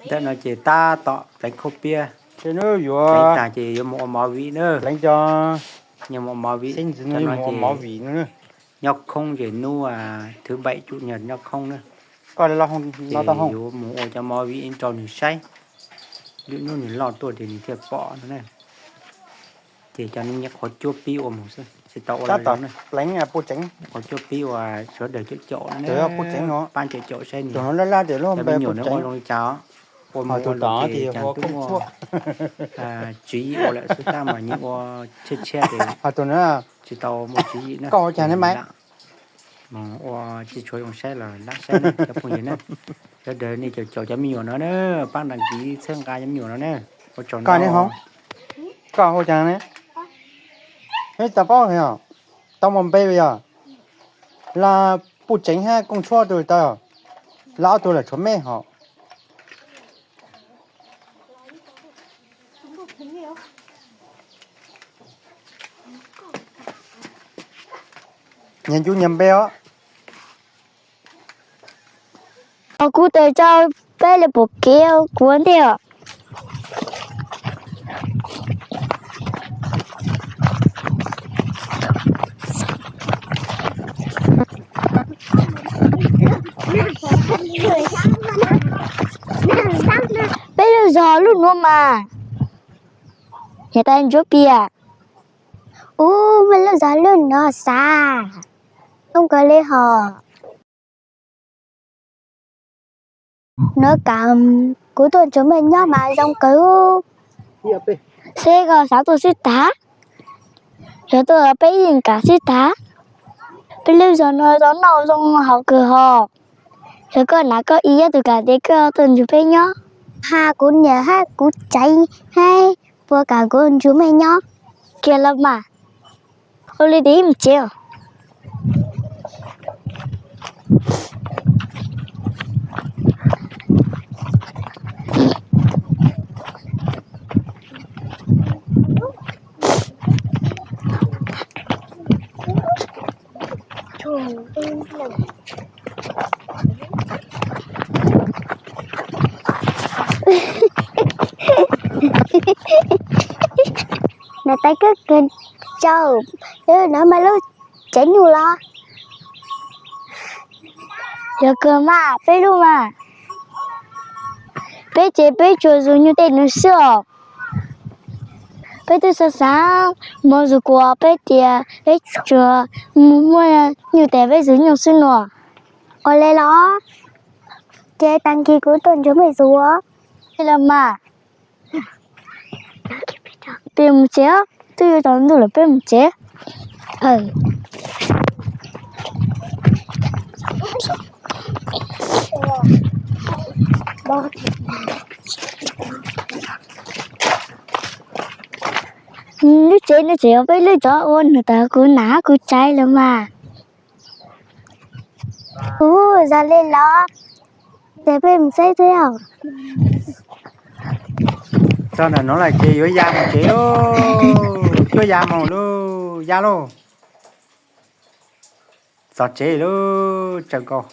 Ntawm no ces tab tom pleev khaub piab, pleev tag ces yuav mus ua movie na. Yuav mus ua movie, nyob khoob ces hnub thứ bảy chủ nhật nyob khoob na. Ces yuav mus ua cov movie rau nws saib, lwm hnub nws loj tuaj ces nws thiaj pom no na. Ces cov no qhuav cuab pib ua mus xwb, tsis tau ua lawm na. Qhuav cuab pib ua sawv daws caum caum no, pab caum caum saib nws, cov me nyuam no ua zoo li cas os. Ua mus ua los ces cas twb muaj tswv yim ua lawm xwb tab mas yeej ua tshiab tshiab ces tsis tau muaj tswv yim na. Mus ua tsis tshua zoo saib los lam saib na cov phooj ywg na. Sawv daws nej caum caum cov me nyuam no na, pab đăng ký txhawb nqa cov me nyuam no na. Ua tsaug ntau. Koj hais cas ne? Neb tau paub os, tau mus npe yog Laj Puj Tseev hab Kooj Tshuab tug tau, lawv ob tug lam tshuav mej hos. Nyias ncu nyias npe os. Os, kuv tawm tso, peb li pom kev kuv ua ntej os. Peb lub zos lub nuav mas, niam tais ntsuav pias. Ub, peb lub zos lub no xav, zoo kawg li hos. Nuav kam kuv tuaj nrug mej nyob mas zoo kawg. Seb koj xav tuaj xwb tag, yog tuaj peb yeej kam xwb tag. Peb lub zos nuav zoo noj zoo haus kawg hos. Yog koj nam koj ib yog tus kam tes koj tuaj nrug peb nyob. Has kuv niam hab kuv tsev hab puas kam kuv nrug mej nyob. Kiag los mas, ua li tes ib mus tsev os. Niam tais koj kawg tsaug, lub no mas lub tsev nyuj los? Yog kawg mas, peb lub mas, peb ces peb tsuas zug nyuj tej nuav xwb os. Peb twb xav xav mus zug kuas peb tias peb tsuas muaj nyuj tes peb zug nyuj xwb nuav. Ua li los, ces tag kis kuv tuaj nrug mej zug. Li los mas, peb mus tsev, twb yuav tsaus ntuj lawm peb mus tsev. Lub tsev no tseem yog peb lub, tov ua nws tas kuv nam kuv tsev lawm mas. Ub, zoo li los, ces peb mus tsev thiab. Txog ntawm no lawm ces yuav ya mus tsev lauj, yuav ya mus lauj, ya lauj. Txog tsev lauj, tsaug koj.